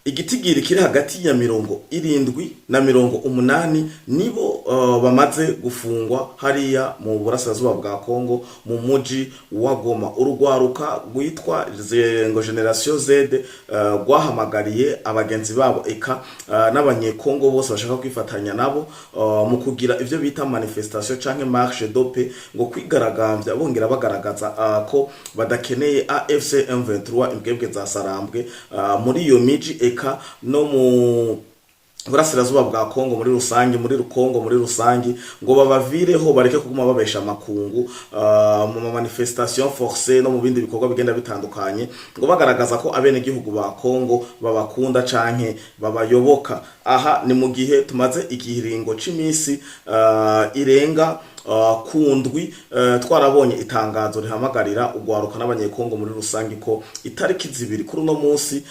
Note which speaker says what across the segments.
Speaker 1: Igitigiri kiri hagati ya 70 na 80 nibo bamaze gufungwa hariya mu burasirazuba bwa Kongo, mu muji wa Goma. Urugwaruka rwitwa ngo Generation Z rwahamagariye abagenzi babo eka n'abanyekongo bose bashaka kwifatanya nabo mu kugira ivyo bita manifestation canke marche de paix, ngo kwigaragambya bongera bagaragaza ko badakeneye AFC M23, imbwebwe za Sarambwe, muri iyo miji eka no mu burasirazuba bwa Kongo muri rusange, muri Rukongo muri rusange, ngo babavireho, bareke kuguma babesha amakungu mu manifestation forcée no mu bindi bikorwa bigenda bitandukanye, ngo bagaragaza ko abenegihugu ba Kongo babakunda canke babayoboka. Aha ni mu gihe tumaze igihiringo c'imisi irenga kundwi twarabonye itangazo rihamagarira ugwaruka n'abanyekongo muri rusange ko itariki 2 kuri uno munsi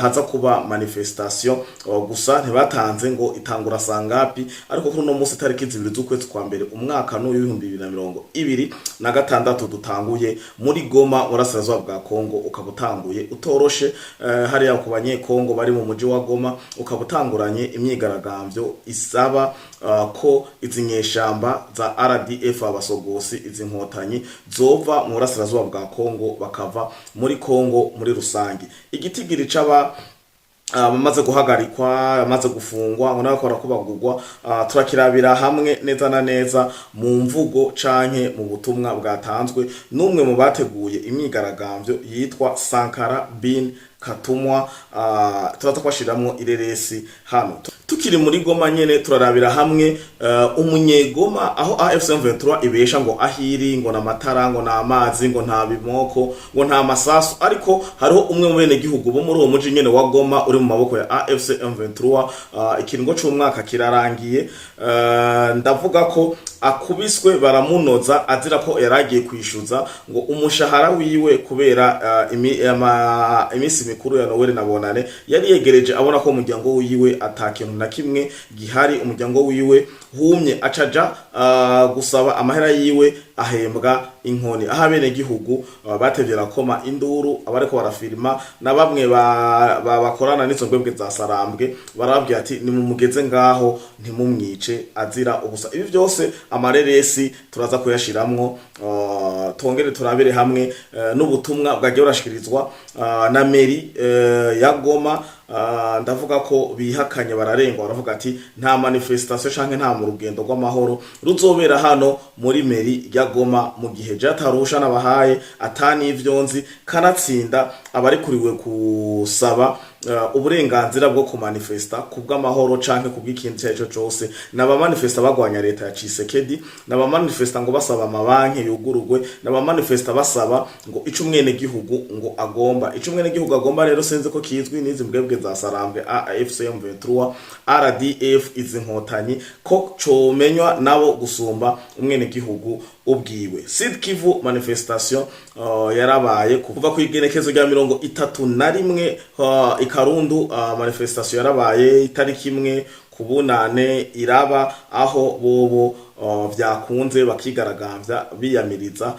Speaker 1: haza kuba manifestation. Gusa ntibatanze ngo itangura sangapi, ariko kuri uno munsi itariki 2 z'ukwezi kwa mbere umwaka n'uyu 2026 dutanguye, muri Goma, burasirazuba bwa Kongo, ukaba utanguye utoroshe hariya ku banyekongo bari mu muji wa Goma, ukaba utanguranye imyigaragambyo isaba ko izi nyeshamba za RDF, abasogosi, izi nkotanyi zova mu burasirazuba bwa Kongo, bakava muri Kongo muri rusange. Igitigiri c'aba bamaze guhagarikwa, bamaze gufungwa, ngo n'abakora kubagurwa, turakirabira hamwe neza na neza mu mvugo canke mu butumwa bwatanzwe n'umwe mu bateguye imyigaragambyo yitwa Sankara bin Katumwa. Turaza kwashiramwo ireresi hano. Tukiri muri Goma nyene, turarabira hamwe umunyegoma aho AFC M23 ibesha ngo ahiri ngo na matara, ngo na amazi, ngo nta bimoko, ngo nta masasu, ariko hariho umwe mu bene gihugu bo muri uwo muji nyene wa Goma uri mu maboko ya AFC M23. Ikiringo c'umwaka kirarangiye. Ndavuga ko akubiswe baramunoza, azira ko yaragiye kwishuza ngo umushahara wiwe kubera imisi mikuru ya Noel na Bonane yari yegereje, abona ko umuryango wiwe atakintu na kimwe gihari, umuryango wiwe humye, acaja gusaba amahera yiwe, ahembwa inkoni, aho abene gihugu batevye rakoma induru. Abariko barafilma na bamwe bakorana n'izo mbwebwe za Sarambwe barababwira ati: "Nimumugeze ngaho, ntimumwice azira ubusa." Ibi byose amareresi turaza kuyashiramwo, tongere turabire hamwe n'ubutumwa bwagiye burashikirizwa na mairie ya Goma. Ndavuga ko bihakanye bararengwa, baravuga ati nta manifestation canke nta mu rugendo rw'amahoro ruzobera hano muri mairie ya Goma, mu gihe jatarusha nabahaye atani ivyo nzi. Kanatsinda abarikuriwe kusaba uburenganzira bwo kumanifesta kubw'amahoro canke kubw'ikindi icyo aricyo cose, n'abamanifesta bagwanya leta ya Tshisekedi, n'abamanifesta ngo basaba amabanki yugururwe, n'abamanifesta basaba ngo ico umwene gihugu ngo agomba, ico umwene gihugu agomba. Rero sinzi ko kizwi n'izi mbwebwe za Sarambwe, AFC M23, RDF, izi nkotanyi, ko comenywa nabo gusumba umwene gihugu ubwiwe. Sud Kivu, manifestation yarabaye kuva ku igenekezo rya 31 ikarundu. Manifestation yarabaye itariki 1 ku bunane iraba, aho bobo vyakunze bakigaragambya biyamiriza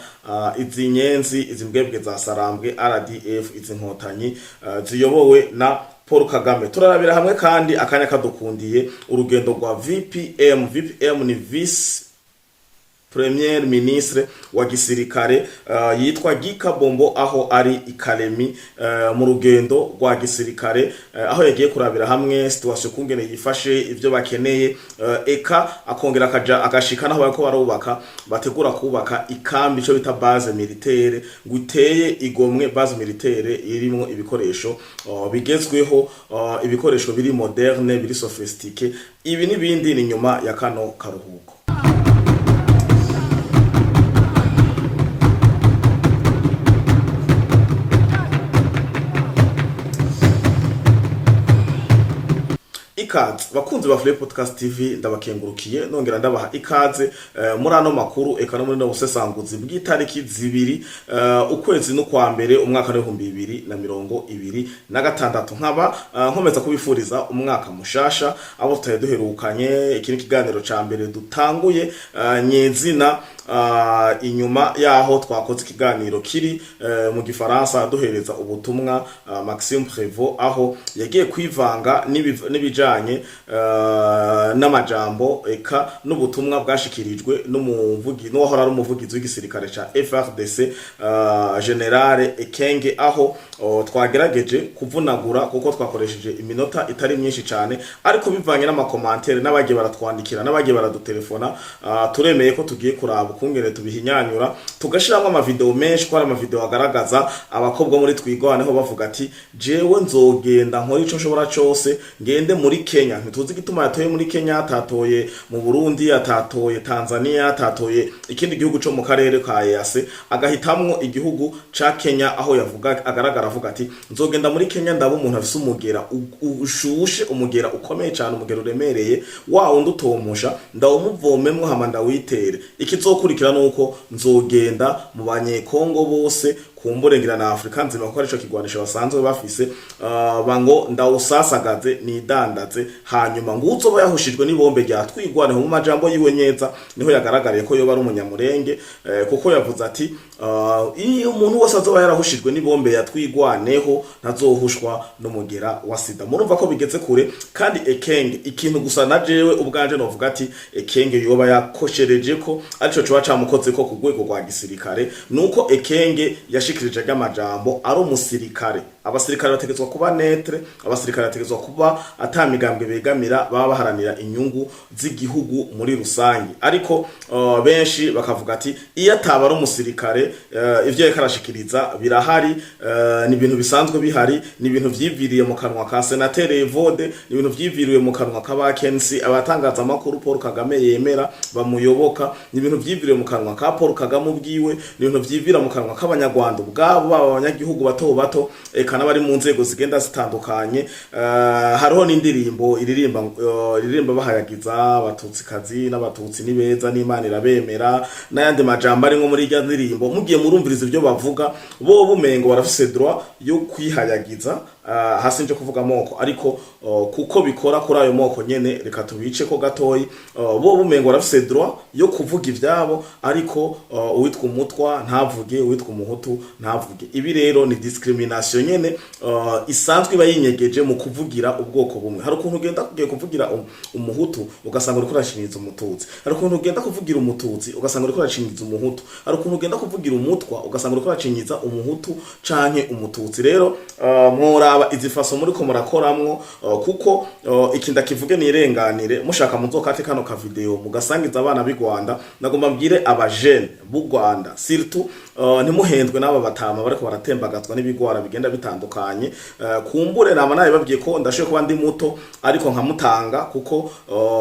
Speaker 1: izi nyenzi, izi mbwebwe za Sarambwe, RDF, izi nkotanyi ziyobowe na Paul Kagame. Turarabira hamwe kandi akanya kadukundiye urugendo rwa VPM. VPM ni vice premier ministre wa gisirikare yitwa Gika Bombo, aho ari ikalemi mu rugendo rwa gisirikare, aho yagiye kurabira hamwe situation kungene yifashe, ivyo bakeneye, eka akongera akaja agashika naho bariko barubaka, bategura kubaka ikambi, ico bita base militaire, ngo iteye igomwe, base militaire irimwo ibikoresho bigezweho, ibikoresho biri moderne, biri sophistiqué. Ibi n'ibindi ni nyuma ya kano karuhuko. Ikaze bakunzi ba Flip Podcast TV, ndabakengurukiye nongera ndabaha ikaze muri ano makuru eka no muri no busesanguzi bw'itariki 2 ukwezi no kwa mbere umwaka wa 2026. Nkaba nkomeza kubifuriza umwaka mushasha abo tutari duherukanye. Iki ni ikiganiro ca mbere dutanguye nyezina. Inyuma yaho twakoze ikiganiro kiri mu gifaransa duhereza ubutumwa Maxime Prévost, aho yagiye kwivanga n'ibijanye n'amajambo eka n'ubutumwa bwashikirijwe n'umuvugi n'uwahora ari umuvugizi w'igisirikare ca FARDC, Général Ekenge, aho twagerageje kuvunagura kuko twakoresheje iminota itari myinshi cyane, ariko bivanye n'ama commentaires n'abagiye baratwandikira n'abagiye baradutelefona, turemeye ko tugiye kuraba ukungene tubihinyanyura, tugashiramwo ama vidéo menshi, ko hari ama vidéo agaragaza abakobwa muri Twigwaneho bavuga ati: "Jewe nzogenda nkora ico nshobora cose ngende muri Kenya." Ntituzi igituma yatoye muri Kenya, atatoye mu Burundi, atatoye Tanzania, atatoye ikindi gihugu co mu karere ka EAC, agahitamwo igihugu ca Kenya, aho yavuga agaragara avuga ati: "Nzogenda muri Kenya ndaba umuntu afise umugera ushushe, umugera ukomeye cyane, umugera uremereye, wa wundi utomusha, ndawumuvomemwo hama ndawitere. Ikizokurikira nuko nzogenda mu Banyekongo bose, kumbure ngira na Afrika nzima, kuko arico kigwanisho basanzwe bafise, bango ndawusasagaze nidandaze, hanyuma nguzoba yahushijwe n'ibombe rya Twigwaneho." Mu majambo yiwe nyeza niho yagaragariye ko yoba ari Umunyamurenge, kuko yavuze ati: "Iyo umuntu wese azoba yarahushijwe n'ibombe ya Twigwaneho ntazohushwa n'umugera wa sida." Murumva ko bigeze kure. Kandi Ekenge, ikintu gusa na jewe ubwanje novuga ati Ekenge yoba yakoshereje ko arico coba camukoze ko ku rwego rwa gisirikare, nuko Ekenge yashikirije ry'amajambo ari umusirikare. Abasirikare bategetswa kuba neutre, abasirikare bategetswa kuba ata migambwe begamira, baba baharanira inyungu z'igihugu muri rusange. Ariko benshi bakavuga ati iyo ataba ari umusirikare, ivyo yariko arashikiriza birahari, ni ibintu bisanzwe bihari, ni ibintu vyiviriye mu kanwa ka Senateri Evode, ni ibintu vyiviriye mu kanwa ka ba Kensi, abatangazamakuru Paul Kagame yemera bamuyoboka, ni ibintu vyiviriye mu kanwa ka Paul Kagame ubwiwe, ni ibintu vyivira mu kanwa k'Abanyarwanda ubwabo, baba abanyagihugu bato bato eka n'abari mu nzego zigenda zitandukanye. Hariho n'indirimbo iririmba bahayagiza Abatutsikazi n'Abatutsi ni beza n'Imana irabemera, n'ayandi majambo ari nko muri irya ndirimbo. Mugiye murumviriza ibyo bavuga, bo bumengo barafise droit yo kwihayagiza. Hasi nje kuvuga amoko, ariko kuko bikora kuri ayo moko nyene, reka tubice ko gatoyi. Bo bumengo barafise droit yo kuvuga ivyabo, ariko uwitwa Umutwa ntavuge, uwitwa Umuhutu ntavuge. Ibi rero ni discrimination nyene isanzwe iba yinyegeje mu kuvugira ubwoko bumwe. Hari ukuntu ugenda kugiye kuvugira Umuhutu ugasanga uriko urashinyiza Umututsi, hari ukuntu ugenda kuvugira Umututsi ugasanga uriko urashinyiza Umuhutu, hari ukuntu ugenda kuvugira Umutwa ugasanga uriko urashinyiza Umuhutu canke Umututsi. Rero mworaba izi façon muriko murakoramwo, kuko iki ndakivuge nirenganire, mushaka muzokate kano ka vidéo mugasangiza abana b'i Rwanda. Nagomba mbwire abajene b'u Rwanda surtout, ntimuhendwe n'aba batama bariko baratembagazwa n'ibigwara bigenda bitandukanye. Kumbure nama nabibabwiye ko ndashoboye kuba ndi muto, ariko nkamutanga kuko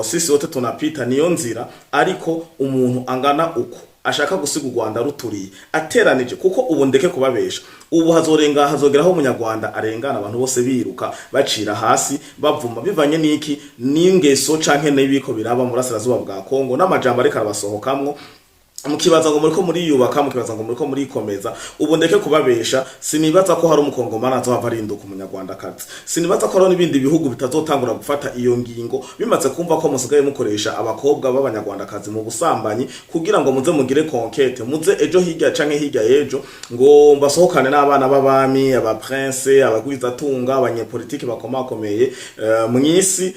Speaker 1: sisi wote tunapita, niyo nzira. Ariko umuntu angana uko ashaka gusiga u Rwanda ruturiye ateranije, kuko ubu ndeke kubabesha, ubu hazorenga hazogeraho Umunyarwanda arengana abantu bose biruka bacira hasi bavuma, bivanye n'iki? N'ingeso canke n'ibiko biraba mu burasirazuba bwa Kongo n'amajambo ariko arabasohokamwo, mukibaza ngo muriko muriyubaka, mukibaza ngo muriko murikomeza. Ubu ndeke kubabesha, sinibaza ko hari Umukongomani azohava arinduka Umunyarwandakazi. Sinibaza ko hariho n'ibindi bihugu bitazotangura gufata iyo ngingo bimaze kumva ko musigaye mukoresha abakobwa b'Abanyarwandakazi mu busambanyi, kugira ngo muze mugire conquête, muze ejo hirya canke hirya y'ejo ngo mbasohokane n'abana b'abami, aba prince, abagwizatunga, abanyepolitiki bakomakomeye mw'isi,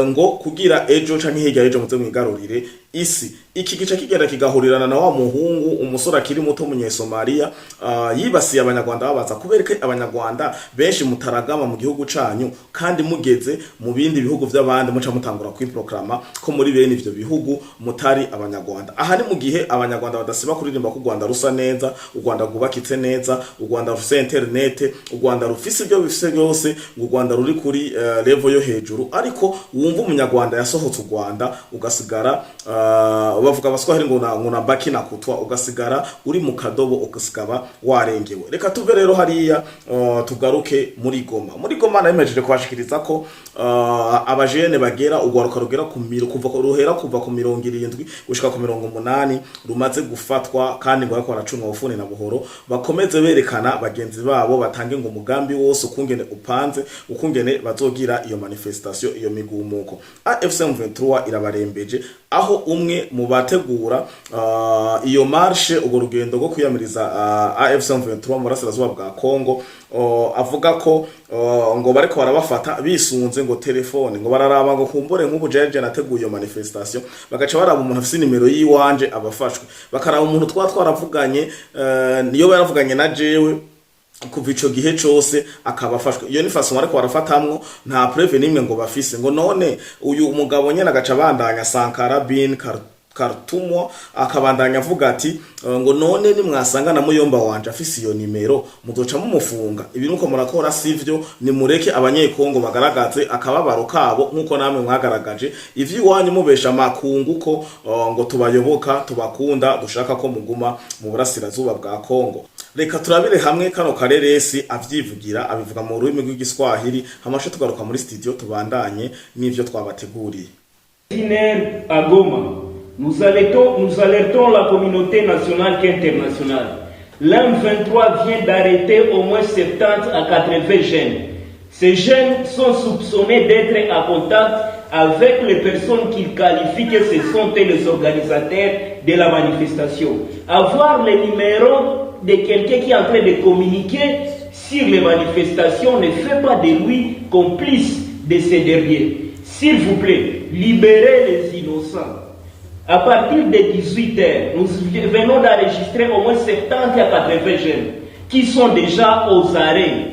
Speaker 1: ngo kugira ejo canke hirya y'ejo muze mwigarurire isi. Iki gice kigenda kigahurirana na wa muhungu, umusore akiri muto Umunyesomalia, yibasiye Abanyarwanda, babaza kubera ko Abanyarwanda benshi mutaragama mu gihugu canyu, kandi mugeze mu bindi bihugu vy'abandi muca mutangura kwiproklama ko muri bene ivyo bihugu mutari Abanyarwanda. Aha ni mu gihe Abanyarwanda badasiba kuririmba ko u Rwanda rusa neza, u Rwanda rwubakitse neza, u Rwanda rufise internet, u Rwanda rufise ibyo bifise byose, ngo u Rwanda ruri kuri level yo hejuru. Ariko wumva Umunyarwanda yasohotse u Rwanda, ugasigara, bavuga Abaswahili ngo na baki na kutwa, ugasigara uri mu kadobo, ugasigaba warengewe. Reka tuve rero hariya, tugaruke muri Goma. Muri Goma nabimejeje kubashikiriza ko abajene bagera, ugwaruka rugera ku miro kuva ruhera kuva ku 70 gushika ku 80 rumaze gufatwa, kandi ngo bariko baracunga bufuni na buhoro, bakomeze berekana bagenzi babo, batange ngo umugambi wose ukungene upanze, ukungene bazogira iyo manifestation, iyo migumuko. AFC M23 irabarembeje, aho umwe Umwe mu bategura iyo marche, urwo rugendo rwo kwiyamiriza AFC M23 mu burasirazuba bwa Congo, avuga ko ngo bariko barabafata bisunze ngo telefone, ngo bararaba ngo kumbure nk'ubu jeje nateguye iyo manifestation, bagaca baraba umuntu afise nimero yiwanje abafashwe, bakaraba umuntu twaravuganye, niyo baravuganye na jewe kuva ico gihe cose akaba afashwe. Iyo ni façon bariko barafatamwo, nta preuve nimwe ngo bafise. Ngo none uyu mugabo nyene agaca abandanya, Sankara bin Kartumwa, akabandanya avuga ati ngo none nimwasanga na muyomba wanje afise iyo nimero, muzoca mumufunga? Ibi nuko murakora sivyo. Nimureke Abanyekongo bagaragaze akababaro kabo nkuko namwe mwagaragaje ivy'iwanyu, mubesha makungu ko ngo tubayoboka, tubakunda, dushaka ko muguma mu burasirazuba bwa Kongo. Reka turabire hamwe kano kareresi avyivugira, abivuga mu rurimi rw'Igiswahili, hamashe tugaruka muri studio tubandanye n'ivyo twabateguriye.
Speaker 2: À Goma, nous alertons la communauté nationale qu'internationale. L'M23 vient d'arrêter au moins 70 à 80 jeunes. Ces jeunes sont soupçonnés d'être en contact avec les personnes qu'ils qualifient que ce sont les organisateurs de la manifestation. Avoir le numéro de quelqu'un qui est en train de communiquer sur les manifestations ne fait pas de lui complice de ces derniers. S'il vous plaît, libérez les innocents. À partir de 18 h, nous venons d'enregistrer au moins 70 à 80 jeunes qui sont déjà aux arrêts.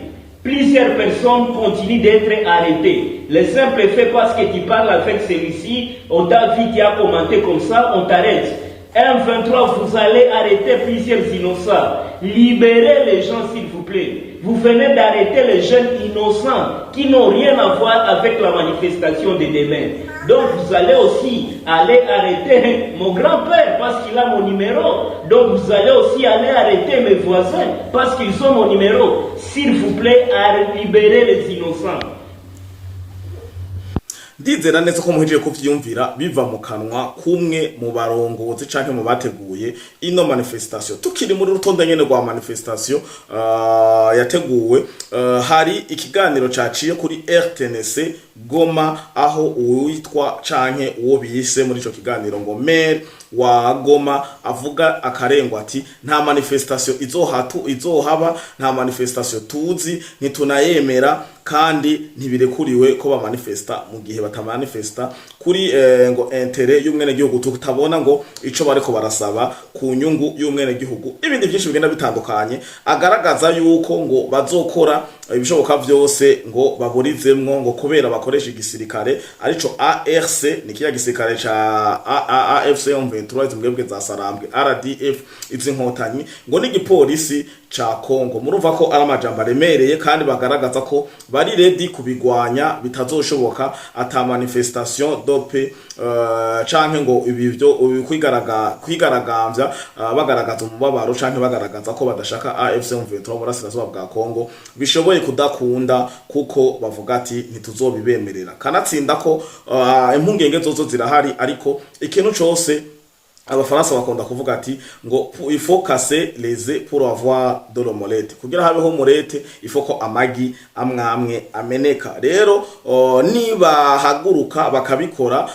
Speaker 2: Plusieurs personnes continuent d'être arrêtées. Le simple fait parce que tu parles avec celui-ci, on t'a vu, tu as commenté comme ça, on t'arrête. M23, vous allez arrêter plusieurs innocents. Libérez les gens, s'il vous plaît. Vous venez d'arrêter les jeunes innocents qui n'ont rien à voir avec la manifestation de demain. Donc vous allez aussi aller arrêter mon grand-père parce qu'il a mon numéro. Donc vous allez aussi aller arrêter mes voisins parce qu'ils ont mon numéro. S'il vous plaît, libérez les innocents.
Speaker 1: Ndizera neza ko muhejeje kuvyiyumvira biva mu kanwa kumwe mu barongozi canke mu bateguye ino manifestation. Tukiri muri rutonde nyene rwa manifestation yateguwe, hari ikiganiro caciye kuri RTNC Goma, aho uwitwa canke uwo bise muri ico kiganiro ngo maire wa Goma avuga akarengwa ati: "Nta manifestation izohatu izohaba, nta manifestation tuzi, ntitunayemera kandi ntibirekuriwe ko bamanifesta mu gihe batamanifesta kuri ngo intérêt y'umwenegihugu, tutabona ngo ico bariko barasaba ku nyungu y'umwenegihugu." Ibindi byinshi bigenda bitandukanye, agaragaza yuko ngo bazokora ibishoboka vyose ngo baburizemwo, ngo kubera bakoresha igisirikare arico ARC, ni kiya gisirikare ca AFC M23, izi mbwebwe za Sarambwe, RDF, izi nkotanyi, ngo n'igipolisi ca Kongo. Murumva ko ari amajambo aremereye kandi bagaragaza ko bari ready kubigwanya, bitazoshoboka, ata manifestation de paix canke ngo ibi byo kwigaragambya, bagaragaza umubabaro canke bagaragaza ko badashaka AFC M23 mu burasirazuba bwa Kongo, bishoboye kudakunda, kuko bavuga ati ntituzobibemerera. Kanatsinda ko impungenge zozo zirahari, ariko ikintu cose Abafaransa bakunda kuvuga ati ngo il faut casser les œufs pour avoir de l'omelette. Kugira habeho omelette, il faut ko amagi amwamwe ameneka. Rero niba haguruka bakabikora,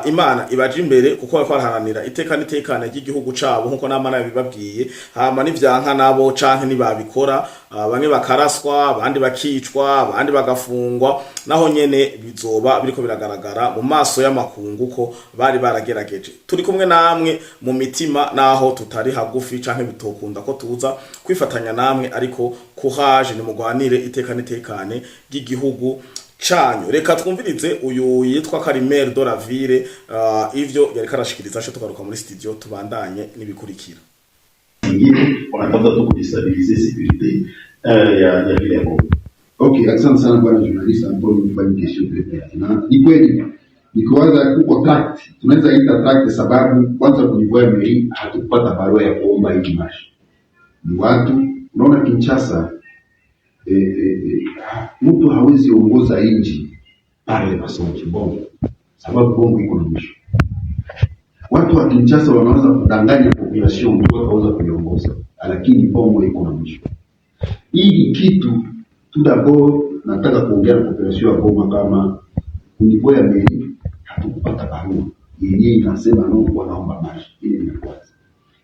Speaker 1: Imana ibaje imbere, kuko bariko baraharanira iteka n'itekane ry'igihugu cabo nkuko namana yabibabwiye. Hama nivyanka nabo canke nibabikora, bamwe bakaraswa, abandi bakicwa, abandi bagafungwa, naho nyene bizoba biriko biragaragara mu maso y'amakungu ko bari baragerageje. Turi kumwe namwe mu mitima, naho tutari hagufi canke bitokunda ko tuza kwifatanya namwe, ariko courage, nimugwanire iteka n'itekane ry'igihugu canyu. Reka twumvirize uyu yitwa Karimere de la Ville, ivyo yariko arashikiriza, aco tugaruka muri studio tubandanye n'ibikurikira.
Speaker 3: Ingine wanatafuta tu kudéstabiliser sécurité ya vile ya Goma.
Speaker 4: Okay, asante sana bwana journaliste ambao umefanya question très pertinent. Ni kweli nikiwaza kuko tract, tunaweza ita tract sababu kwanza ku niveau ya mairie hatukupata barua ya kuomba hii marche. Ni watu unaona Kinshasa, mtu hawezi ongoza nchi par le mensonge, bongo, sababu bongo iko na mwisho. Watu wa Kinshasa wanaweza kudanganya population ndio wataweza kuiongoza, lakini bongo iko na mwisho. Hii kitu tout d'abord nataka kuongea na population ya Goma kama ku niveau ya mairie hatukupata barua. Yenyewe inasema no, wanaomba marche. Ile ni ya kwanza.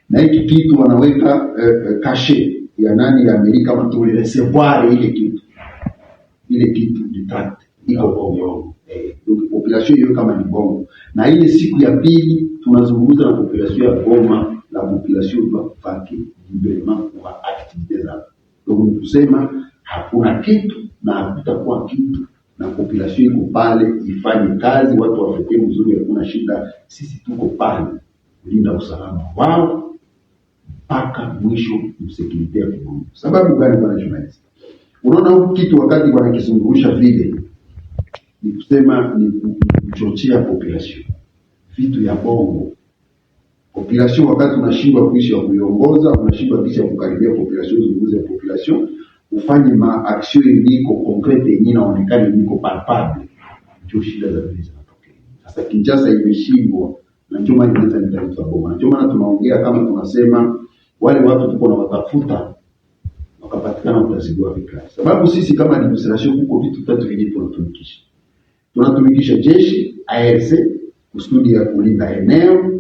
Speaker 4: Na hiki kitu wanaweka cachet ya nani, ya Amerika, kama tulirecevoir ile kitu, ile kitu ni tract iko bongo, donc population hiyo kama ni bongo. Na ile siku ya pili tunazungumza na population ya Goma, la population doit vaquer librement kwa activité zao. Donc ni kusema hakuna kitu na hakutakuwa kitu, na population iko pale ifanye kazi, watu wafete mzuri, hakuna shida. Sisi tuko pale kulinda usalama wao mpaka mwisho, msécurité ya kudumu. Sababu gani, bwana journalist? Unaona huku kitu wakati wanakizungurusha vile, ni kusema ni kuchochea population vitu ya bongo. Population wakati unashindwa kuishi ya kuiongoza, unashindwa kisha kukaribia population, zunguze population, ufanye ma action yenye iko concrète, yenye inaonekana, yenye iko palpable, ndio shida za vile zinatokea. Sasa Kinshasa imeshindwa, na ndio maana inaleta mtandao wa Goma, na ndio maana tunaongea kama tunasema wale watu tuko na watafuta wakapatikana watazidiwa vikali, sababu sisi kama administration kuko vitu tatu vyenye tunatumikisha. Tunatumikisha jeshi ARC kusudi ya kulinda eneo,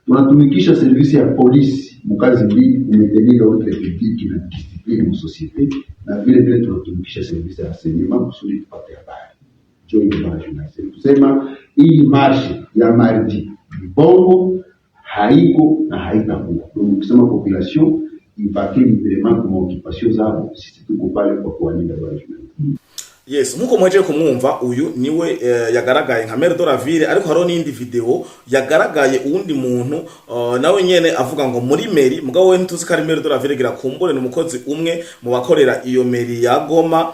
Speaker 4: tunatumikisha service ya polisi mkazi mbili kumaintenir ordre public na discipline mu société, na vile vile tunatumikisha service ya renseignement kusudi tupate habari. Ndio hiyo bwana journaliste, kusema hii marche ya mardi ni bongo, haiko na haitakuwa. Donc kusema population ivaquer librement kwa occupation zao, sisi tuko pale kwa kuwalinda, bwana journaliste.
Speaker 1: Yes, nkuko muhejeje kumwumva, uyu niwe yagaragaye nka maire de la ville, ariko hariho n'indi video yagaragaye uwundi muntu nawe nyene avuga ngo muri mairie, mugabo we ntituzi ko ari maire de la ville, gira kumbure ni umukozi umwe mu bakorera iyo mairie ya Goma,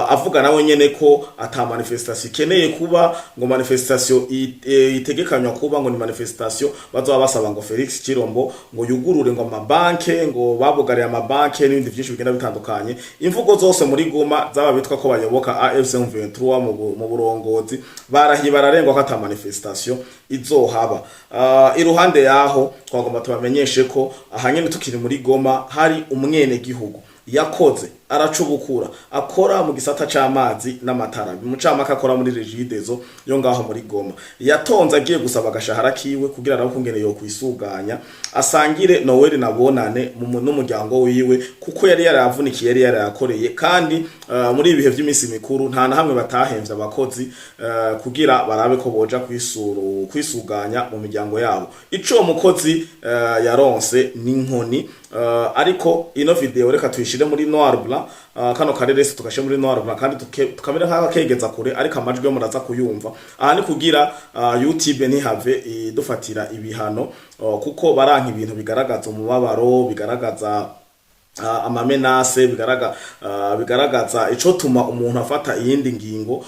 Speaker 1: avuga nawe nyene ko ata manifestation ikeneye kuba, ngo manifestation itegekanywa kuba ngo ni manifestation bazoba basaba ngo Felix Chirombo ngo yugurure ngo amabanke, ngo babugariye amabanke n'ibindi byinshi bigenda bitandukanye. Imvugo zose muri Goma zaba bitwa ko bayoboka AFC M23 mu burongozi barahiye bararengwa ko ata manifestation izohaba. Iruhande yaho twagomba tubamenyeshe ko ahanyene tukiri muri Goma hari umwene gihugu yakoze aracubukura, akora mu gisata c'amazi n'amatara, mucamaka akora muri Regideso yo ngaho muri Goma. Yatonze agiye gusaba agashahara kiwe kugira arabe ukungene yo kwisuganya, asangire Noel na Bonane n'umuryango wiwe, kuko yari yaravunikiye, yari yarayakoreye. Kandi muri ibihe vy'imisi mikuru nta na hamwe batahemvye abakozi kugira barabe ko boja kwisuganya mu miryango yabo. Ico mukozi yaronse n'inkoni. Ariko ino video reka tuyishire muri noir blanc, kano kareresi tugashyira muri noir blanc kandi tukamera nk'akegeza kure, ariko amajwi yo muraza kuyumva. Aha ni kugira YouTube ntihave idufatira ibihano, kuko baranka ibintu bigaragaza umubabaro, bigaragaza amamenaces, bigaragaza ico tuma umuntu afata iyindi ngingo,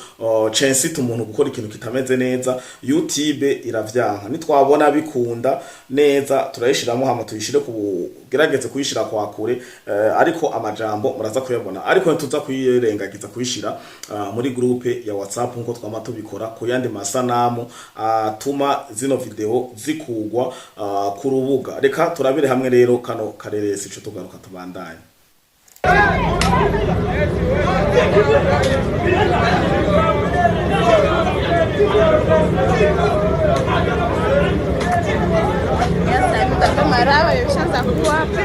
Speaker 1: censite umuntu gukora ikintu kitameze neza. YouTube iravyanka. Nitwabona bikunda neza turayishiramo, hama tuyishire ku gerageze kuyishira kwa kure, ariko amajambo muraza kuyabona. Ariko ntituza kuyirengagiza kuyishira muri groupe ya WhatsApp nkuko twama tubikora ku yandi masanamu atuma zino video zikugwa ku rubuga. Reka turabire hamwe rero kano kareresi ico tugaruka tubandanye.
Speaker 5: Sasa kama rawa imeshaanza kuwa hapa.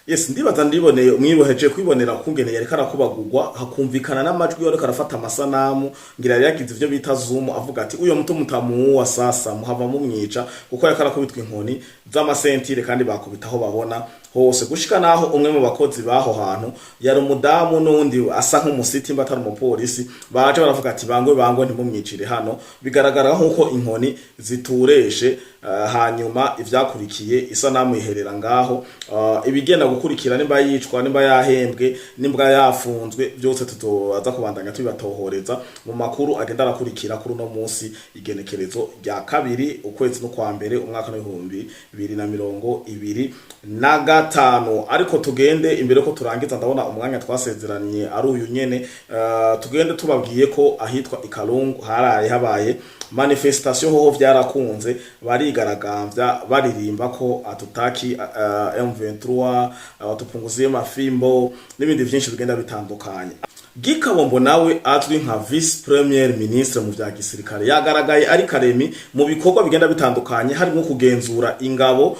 Speaker 1: Yes, ndibaza ndiboneye mwiboheje kwibonera kungene yariko arakubagurwa, hakumvikana n'amajwi yariko arafata amasanamu, ngira yari yagize ivyo bita zoom, avuga ati: "Uyo muto mutamuwa sasa muhava mumwica", kuko yariko arakubitwa inkoni z'amasentire kandi bakubita aho babona. hose, gushika naho umwe mu bakozi baho hantu yari umudamu n'undi asa nk'umusiti mba atari umupolisi, baje baravuga ati: "Bangwe bangwe, ntimumwicire hano." Bigaragara nk'uko inkoni zitureshe. Hanyuma ivyakurikiye, isanamu iherera ngaho. Ibigenda gukurikira, nimba yicwa, nimba yahembwe, nimba yafunzwe, byose tuzoza kubandanya tubibatohoreza mu makuru agenda arakurikira kuri uno munsi, igenekerezo rya 2, ukwezi no kwa mbere, umwaka w'2025. Ariko tugende imbere ko turangiza, ndabona umwanya twasezeranye ari uyu nyene. Tugende tubabwiye ko ahitwa Ikalungu haraye habaye manifestation, hoho vyarakunze, barigaragambya baririmba ko "Hatutaki M23, tupunguzie mafimbo" n'ibindi vyinshi bigenda bitandukanye. Guy Kabombo nawe azwi nka vice premier ministre mu vya gisirikare yagaragaye ari Karemi mu bikorwa bigenda bitandukanye, harimo kugenzura ingabo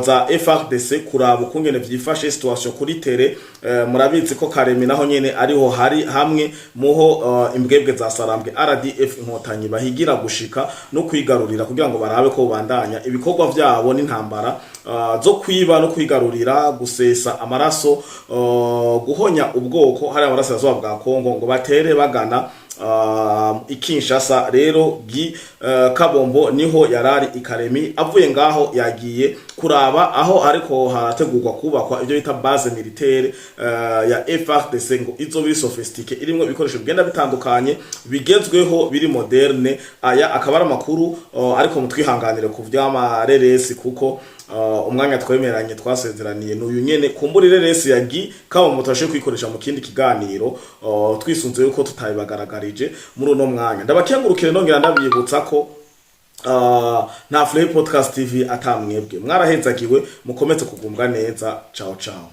Speaker 1: za FARDC, kuraba ukungene vyifashe, situation kuri terrain. Murabizi ko Karemi naho nyene ariho hari hamwe muho imbwebwe za Sarambwe RDF Inkotanyi bahigira gushika no kwigarurira, kugira ngo barabe ko bandanya ibikorwa vyabo n'intambara zo kwiba no kwigarurira, gusesa amaraso, guhonya ubwoko hari abarasirazuba bwa Kongo, ngo batere bagana Ikinshasa. Rero Guy Kabombo niho yarari Ikaremi. Avuye ngaho yagiye kuraba aho ariko harategurwa kubakwa ibyo bita base militaire ya FARDC, ngo izo biri sophistiqué, irimwo ibikoresho bigenda bitandukanye bigezweho, biri moderne. Aya akaba ari amakuru, ariko mutwihanganire ku vy'amareresi, kuko umwanya twemeranye, twasezeraniye n'uyu nyene. Kumbura ireresi ya Guy Kabombo mutashoboye kwikoresha mu kindi kiganiro, twisunze yuko tutabibagaragarije muri uno mwanya. Ndabakengurukire, nongera ndabibutsa ko nta Flay Podcast TV atamwebwe. Mwarahezagiwe, mukomeze kugumbwa neza. Ciao ciao.